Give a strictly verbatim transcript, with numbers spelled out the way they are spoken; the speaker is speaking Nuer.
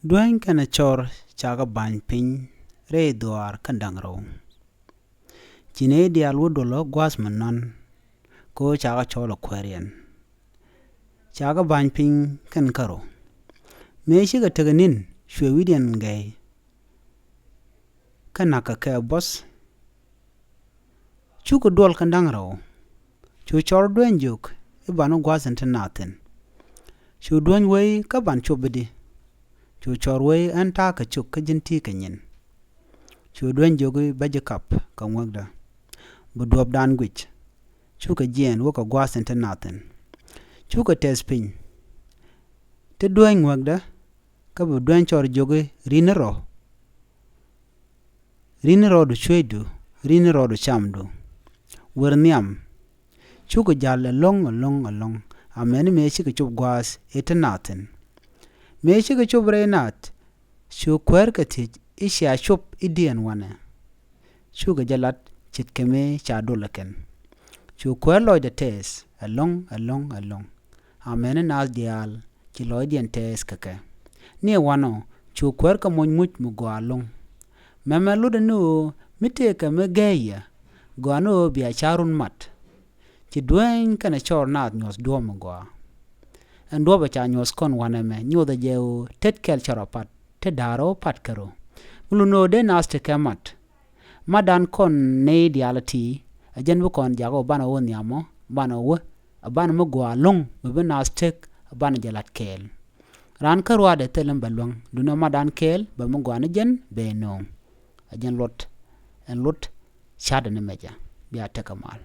Duäny kɛnɛ cɔr cakɛ ba̱ny piny rɛy dhuaar kɛn da̱ŋ rɛw. Ci nɛy diaal wä duɔlä gua̱a̱th mi nɔn, kɛ ɣöö cakɛ cɔl ɛ kuääriɛn. Cakɛ ba̱ny piny kɛn kärɔ̱. Mëë cikɛ tekɛ ni̱n, cuɛ wi̱cdiɛn gɛy, kä na̱kɛ kɛ buɔth. Cukɛ duɔl kɛn da̱ŋ rɛw. Cu cɔr duäny jiök i̱ banɛ gua̱a̱th in te naath thi̱n. Cu duäny wee i̱ kä ban cop i̱di. Cu cɔr wee i̱ ɣän ta̱a̱ kɛ cuk kä ji̱n ti̱i̱ kɛ nyin. Cu duäny jiök i̱ bä ji̱ kap kɛ ŋuäkdä, bi duɔ̱ɔ̱pdan guic. Cukɛ jiɛɛn wä kɛ gua̱a̱th in te naath thi̱n. Cukɛ tɛth piny te duäny ŋuäkdä, kä bi duäny cɔr jiök i̱ ri̱n rɔ. Ri̱n rɔɔdu cuëëcdu, ri̱n rɔɔdu camdu. Wër nhiam. Cukɛ ja̱l ɛlɔ̱ŋ ɛlɔ̱ŋ ɛlɔ̱ŋ. Amäni mëë cikɛ cop gua̱a̱th i̱ te naath thi̱n. Mëë cikɛ cop rɛy naath, cu kuäär kɛ thiec i̱ cia cop i̱diɛn wanɛ. Cukɛ jɛ lat ce̱tkɛ mëë ca dol ɛ kɛn. Cu kuäär lɔcdɛ tɛɛth ɛlɔ̱ŋ ɛlɔ̱ŋ ɛlɔ̱ŋ. Amäni naath diaal ci lɔcdiɛn tɛɛth kɛ kɛ. Ni ɛ wanɔ, cu kuäär kɛ moc muc mi gɔaa ɛlɔ̱ŋ. Mɛmɛ lotdɛ ni ɣöö mi tëëkɛ mi gɛɛyä, gɔaa ni ɣöö bia ca̱run mat. Ci duäny kɛnɛ cɔr naath nyuɔ̱th duɔ̱ɔ̱p mi gɔaa. Ɛn duɔ̱ɔ̱pɛ ca nyuɔ̱th kɔn wanɛ mɛ, nyothɛ jɛ ɣöö tet kɛl cɔr apat, te da̱a̱r ɣä pat kärɔ̱. Mi lun ɣöö dee naath tekɛ mat. Matdan kɔn nɛy diaal ɛ ti, ɛ jɛn bi kɔn jakä ɣöö banɛ wä nhiamɔ, banɛ wä, ɛ banɛ mi gɔaa ɛlɔ̱ŋ, mi bi naath tek, ɛ banɛ jɛ la̱t kɛɛl. Raan kä ruaadɛ thilɛ mi bɛ luäŋ, duundɛ matdan kɛɛl, bɛ mi gɔaa ni jɛn, bɛ nööŋ. Ɛ jɛn luɔt, ɛn luɔt, ca̱tdɛ ni mɛcɛ, bia tekɛ mal.